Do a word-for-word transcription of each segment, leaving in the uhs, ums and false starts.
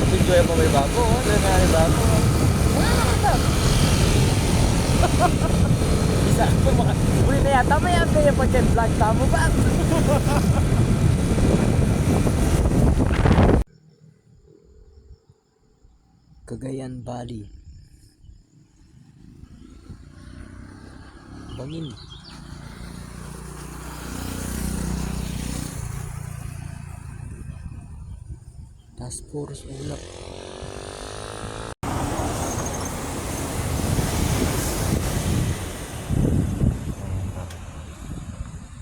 Video ya pa may bago, oh. Ano na may bago? Wala na ka. Isa ko mga, uli na yata, may update ya pa dyan, vlog tamu ba? Cagayan Valley. Bangin. Task force ulap.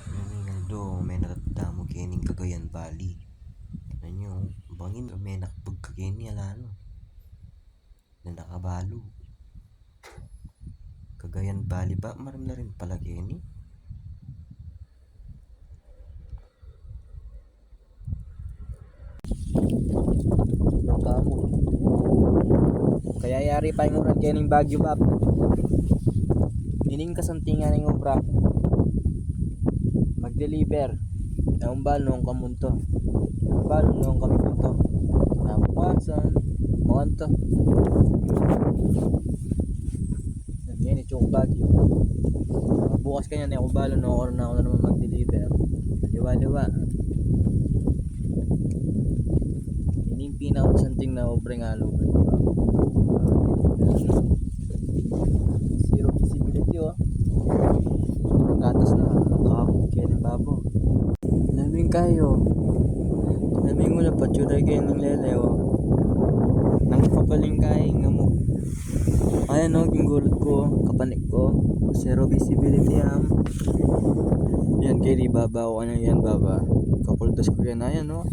Ayan, aldo, menakit tamu kening Cagayan Valley. Tingnan nyo, bangin, menakbag ka keni, ala no. Na nakabalu. Cagayan Valley ba? Maram na rin pala keni. Kaya yari pa ing uran kening Baguio, Bab. Ining kasantingan ning obra. Mag-deliver. Nung balu nung kamunto. Nung balu nung kami punto. Kinabukasan, makanto. Yan, yan, itsu ku Baguio. Bukas kanyan, e ku balu nung oras na ku na naman mag-deliver. Liwa-liwa. Ini ing pinakasanting na obra ning alugan. Zero visibility, o. Sobrang gatas na, nakakamot keni babo. Naming kayo. Naming ulap, patsura kening lele, o. Nang kapaling kayo, nga mo. Ayan, o, ing gulut ku, kapanik ku. Zero visibility, am. Yan, keni baba, o, ano yan, baba. Kapuldas ku yan, ayan, o.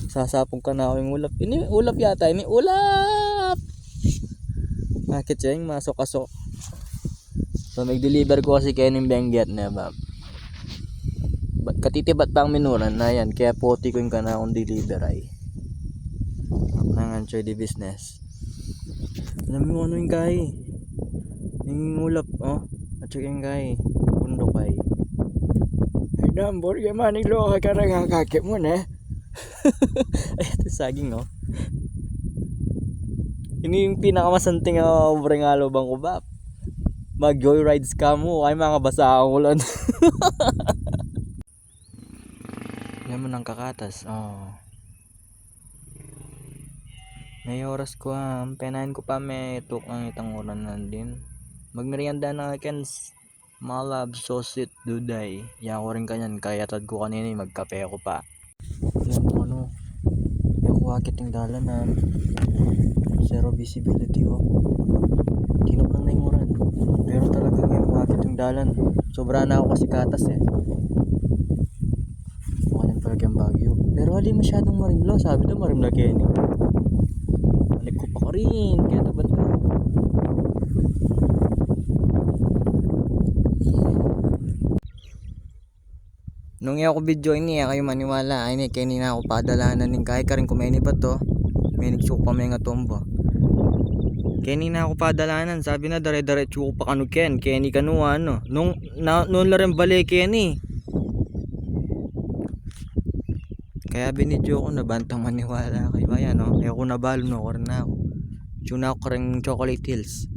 Sasapung kanaku ing ulap. Ini, ulap yata, ini, ulap! Akit ya ing masok-asok. So, mig-deliver ku kasi kening bengi at ne, Bab. Bat katitibat pang minuran na yan, kaya poti ku ing kanakung deliver ay. Nangan choy di business. Alam mo ano ing kai? Ing ulap, o. At saka ing kai, bunduk ay. Ay, dambor, ya manig lo ka karang kakit mu ne. Ay, ito saging, o. Ini ing pinakamasanting a obra ning alugan ku, Bab. Mag-joyrides kamu, ay, mangabasa ang ulan. Yan mu nang kakatas, o. May oras ku, a, penayan ku pa metuk ang itang uran na din. Magmerienda na, Kens. Malab, sosit, duday. Yaku rin kanyan, kayatad ku kanini, magkape ku pa. Yan, ano, e ku akit ing dalan, a. Zero visibility, o. Tinupnang na ing uran. Pero talagang e ku akit ing dalan. Sobra na ku kasi katas, e. Mukha nang talagang Baguio. Pero ali masyadong marimla. Sabi daw marimla keni. Balik ku pa karin. Kaya tabad na. Nung e ku video ini, e kayu maniwala. Ay, ini, keni na ku padalanan ning kai karin ku meni bato. Meni ku pa mengatumba. Keni na ku padalanan. Sabi na, dare-daretsu ku pa kanu ken. Keni kanu, ano. Nung, na, nung la rin bale keni. Kaya binidyo ku na bantang maniwala kayu. Ayan, o. E ku na balu, no, karin na ku. Tsu na ku karing Chocolate Hills.